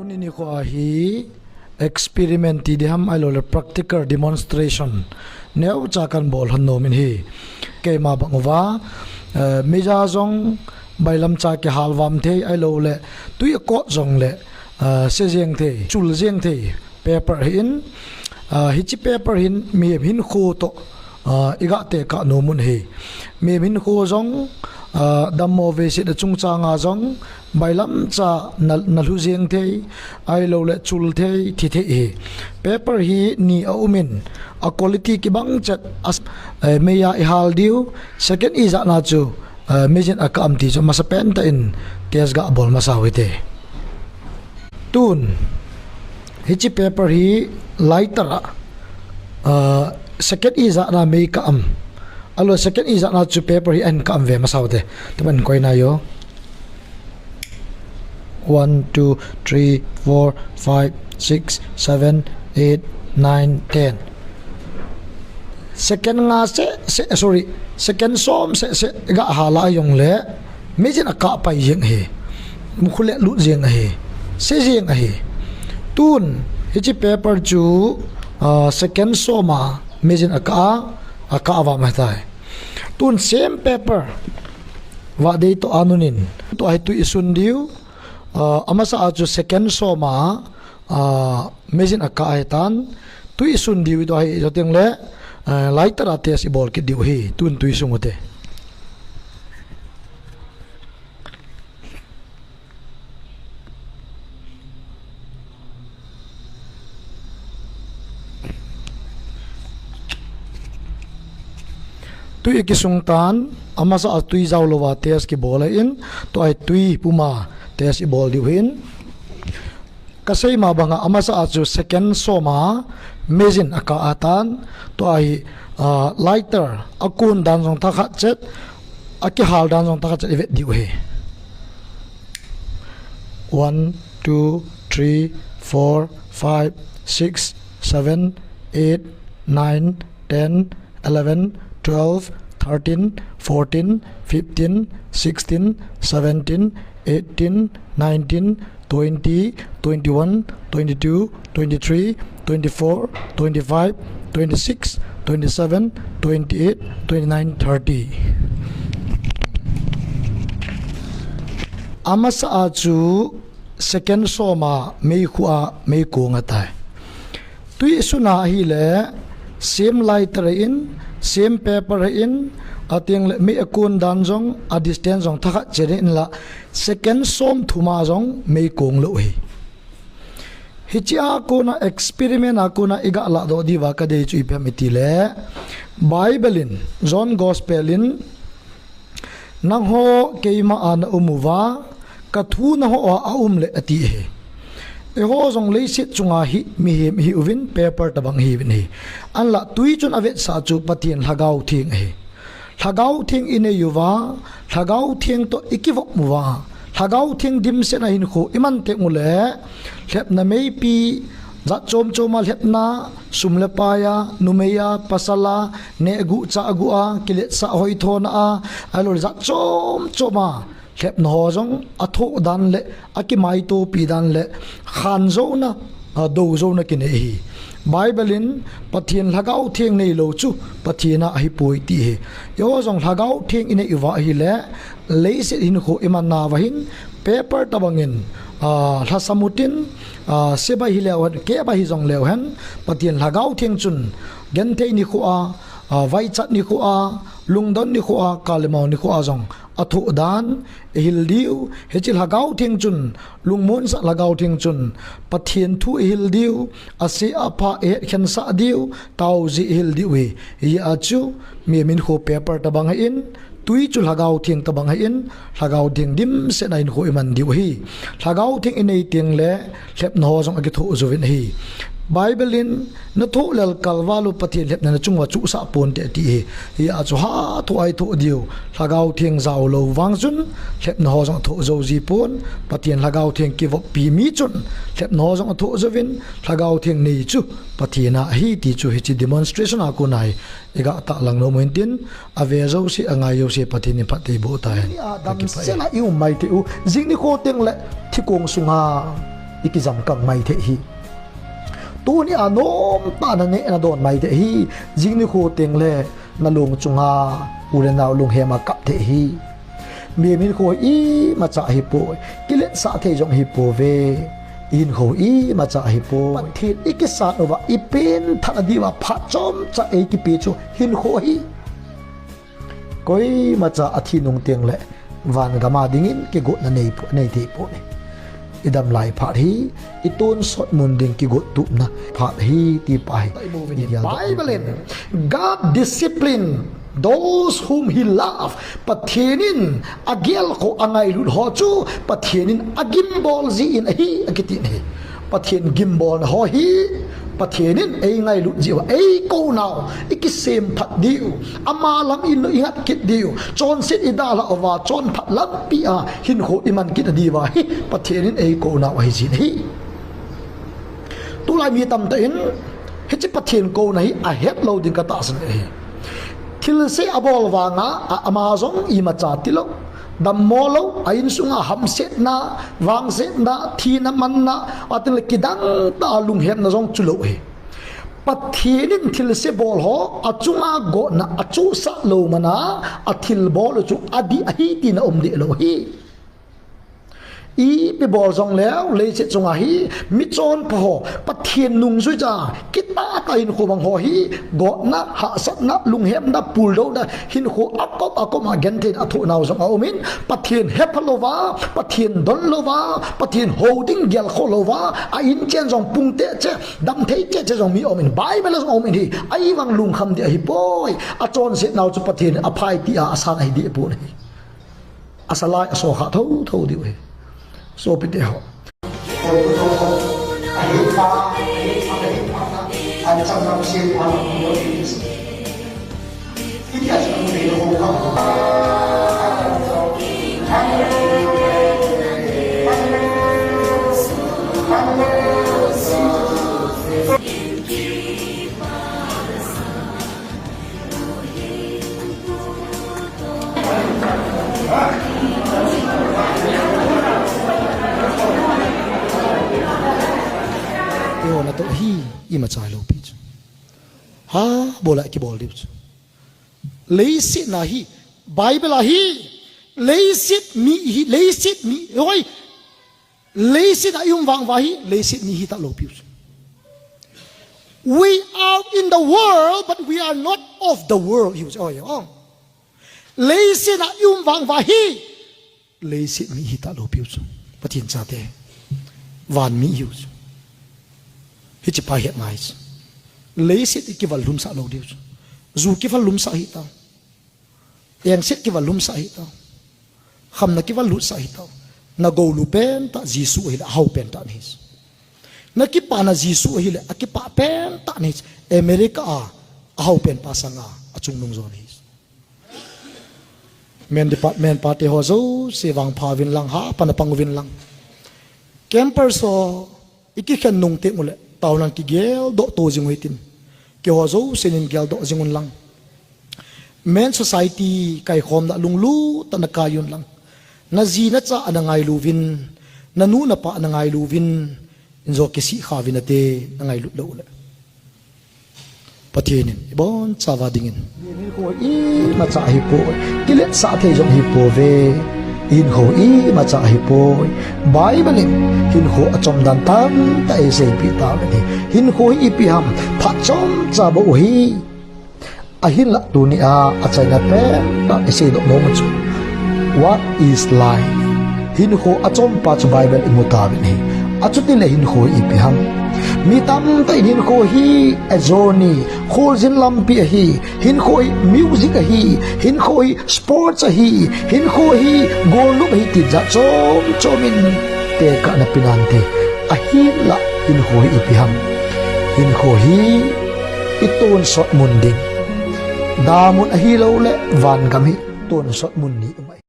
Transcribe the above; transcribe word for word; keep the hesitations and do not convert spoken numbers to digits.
Nikho hi experiment ti diham ahilouleh practical demonstration neocha kahin bol lhon nom in ahi. Keima bang uva, eh, meija jong bailamcha kihal vam thei ahilouleh tui a kot jongleh, eh, se jeng thei, chul jeng thei paper ahin, eh, hiche paper hin mihem hinkho toh, eh, iga tekah nom un ahi. Mihem hinkho jong, eh, dammo veiset a chungchang a jong, bailamcha na, na lhu jeng thei, ahilouleh chul thei, thi thei ahi. Paper hi ni aum in, a quality kibang chet, as, eh, meija ihal diu, second ijat na chu, eh, meijin akah am ti chu masapen tah in test ga bol masa u hite. Tun, hiche paper hi lighter a, eh, second ijat na mei kah am. Ahilouleh second ijat na chu paper hi ahin kah am ve masa u hite. Tuman koi na jo. One, two, three, four, five, six, seven, eight, nine, ten. Second nga seh seh, sorry, second som seh seh ga hal a jongleh meijin akah pai jeng ahi. Mukhu le lut jeng ahi. Se jeng ahi. Tun, hiche paper chu, ah, second som a meijin akah a, akah a vam ahitai. Tun same paper. Vadei toh anun in. Tua hi tui isun diu. Ah, amasa a chu second som a, ah, meijin akah ahitan. Tui isun diu tua hi, tua tengleh, ah, lighter a test ibol kit diu ahi. Tun tui sung u hite. Tui ikisung tan, amasa a tui jao louva test kibol ahin, tua hi tui puma test ibol diu ahin. Kasei ma banga amasa a chu second som a meijin akah ahitan, tua hi, ah, lighter akon dan jong thakhat chet, akihal dan jong thakhat chet ivet diu ahi. One, two, three, four, five, six, seven, eight, nine, ten, eleven, twelve, thirteen, fourteen, fifteen, sixteen, seventeen, eighteen, nineteen, twenty, twenty-one, twenty-two, twenty-three, twenty-four, twenty-five, twenty-six, twenty-seven, twenty-eight, twenty-nine, thirty. Amasa a chu second som a meikhu a meikong ahitai. Tui isun a ahileh same lighter ahin, same paper ahin, atengleh mei akon dan jong, a distance jong thakhat chet ahin lah, second som thum a jong meikong lou ahi. Hiche a kona experiment a kona iga ladoh diuva kadei chu ipi ham itileh, Bible in, John Gospel in, nangho keima a na um uva, kathu nangho a aum leh ati ahi. Eiho jong leiset chunga hi mihem ihi uvin, paper tabang ihi uvin ahi. Ahinlah tui chun avetsah chu Pathen Lhagao Theng ahi. Lhagao Theng inei uva, Lhagao Theng toh ikivop uva, Lhagao Theng dimset a hinkho iman teng uleh, lhepna meipi, jat chom chom a lhepna, sum le pai a, numei a, pasal a, neh guh chah guh a, kiletsah hoithona a, ahilouleh jat chom chom a lhepna ho jong athoh dan le akimaitopi dan le khan jouna, a, do jouna kinei ahi. Bible in Pathen Lhagao Theng neilou chu Pathen a ahipoi ti ahi. Eiho jong Lhagao Theng inei uva ahileh, leiset hinkho iman nauva hin, paper tabang in, a, lhasam utin, a, se bai hileu hen, keh bai hijong leu hen, Pathen Lhagao Theng chun, genthei nikho a, a, vaichat nikho a, lungdon nikho a, kal le mao nikho a jong athoh dan ihil diu, hiche Lhagao Theng chun, lungmonsah Lhagao Theng chun, Pathen thu ihil diu, ase apha ihetkhensah diu, taoji ihil diu ahi. Hijeh a chu, mihem hinkho paper tabang ahin, tui chu Lhagao Theng tabang ahin, Lhagao Theng dimset a hinkho iman diu ahi. Lhagao Theng inei teng leh, lhepna ho jong akithoh jouvin ahi. Bible in, nathoh lel kalval u Pathen lhepna nachung uva chuhsah ponte ati ahi. Hijeh a chu hatah a ithoh diu, Lhagao Theng jao lou vang chun, lhepna ho jong athoh jou ji pon, Pathen Lhagao Theng kivoppi mi chun, lhepna ho jong athoh jouvin, Lhagao Theng nei chu Pathen a ahi ti chu hiche demonstration a kona hi iga tahlang nom u hintin, ave jouse, angai jouse Pathen in phatthei boh tahen. Damsel a i um mai thei u, jing nikho teng leh thikong sunga i kijam kang mai thei hi. Tuni a nom tah na neh na don mai thei hi. Jing nikho teng le na lung chunga u le nau lunghem a kap thei hi. Mi hinkho hi imacha hi poi. Kiletsah thei jong hi poi ve. I hinkho hi imacha hi poi. Pathen i kisat uva i pengthah na diuva phat chomcha ei kipe chu hinkho hi. Koimacha a thi nung teng le van gam a dingin kigotna nei po, nei thei poi. I dam lai phat hi, i tonsot mun ding kigot tupna phat hi ti pa hi. Bible in, "God discipline those whom he love." Pathen in a gelkhoh a ngailut ho chu Pathen in a gimbol jin ahi, akiti ahi. Pathen gimbolna ho hi Pathen in ei ngailut jeh uva, ei kou nau, i kisemphat diu, ama lam i ngat kit diu, chonset i dalhah uva, chonphat lampi a hinkho i man kit na diuva hi Pathen in ei kou nau ahi jin ahi. Tulai mi tamtah in hiche Pathen kouna hi a het lou ding ka tahsan ahi. Thilse a bol vanga, a, ama jong imacha tilou, dammo lou, a insunga hamsetna, vangsetna, thina manna, atin le kidang tah a lunghemna jong chulou ahi. Pathen in thilse bol ho a chunga gotna a chusah lou mana, a thilbol u chu adih ahi tina um deh lou ahi. Ipi bol jong leu, leiset chunga hi mi chonpha ho, Pathen nungjuija, kitah tah hinkho mang ho hi, gotna, hahsatna, lunghemna, puldouna, hinkho a kop a kop a genthei a thoh nau jong a um in, Pathen hepha louva, Pathen don louva, Pathen hou ding gelkhoh louva, a in chen jong pung teh cheh, dam thei cheh cheh jong mi um in, Bible a jong um in hi, ahivang lungkham ding ahi poi, a chonset nau chu Pathen a phai ti a, a san ahi deh poi. A sa lai a sokha thotho diu ahi. Sopite ho. Eiho natoh hi imacha lou pi chu. Ha, bol a kibol diu chu. Leiset na hi, Bible a hi, leiset mi hi, leiset mi, oi, Leiset a i um vang uva hi, leiset mi hita lou piu chu. We are in the world, but we are not of the world. Hiu chu, oi, oi. Leiset a i um vang uva hi, leiset mi hita lou piu chu. Pathen chate, van mi hiu chu. Hiche pa het ngai chu. Leiset i kival lumsah lou diu chu. Ju kival lumsah hita. Engset kival lumsah hita. Khamna kival lutsah hita. Na goulu pentah Jesu ahile, ahao pentah nahi. Na kipana Jesu ahile, akipah pentah nahi. America a, ahao pen pa sanga, achungnung jo nahi. Men department pate ho jouse vangpha uvin lang, hapan a pang uvin lang. Campers ho, i kikhen nung teng uleh, taona kigeldoh to jing u hitin. Keiho jousen in geldoh jing un lang. Men society kaikhomna lunglut tah a na kai un lang. Na ji na cha ana ngailu uvin, na nu na pa ana ngailu uvin, in jo kisih kha uvin ate na ngailut lou uleh. Pathen in, ibon chauva dingin. Hinkho imacha ahipoi, kiletsah thei jong ahipouve. Hinkho imacha ahipoi. Bible in, hinkho achomdan tamtah eiseipeh tauve. Hinkho hi ipi ham, phat chomcha bou ahi. Ahinlah tunia, achaina pentah iseidoh nom u chu. What is life? Hinkho achompa chu Bible imu tauvin ahi. Achutile hinkho hi ipi ham. Mi tamtah in hinkho hi a journey, kholjin lampi ahi, hinkho hi music ahi, hinkho hi sports ahi, hinkho hi golnop ahi ti jat chom chom in tekah na pe nante. Ahinlah hinkho hi ipi ham. Hinkho hi i tonsot mun ding. Damun ahilouleh vangam hi tonsot mun ni um ahi.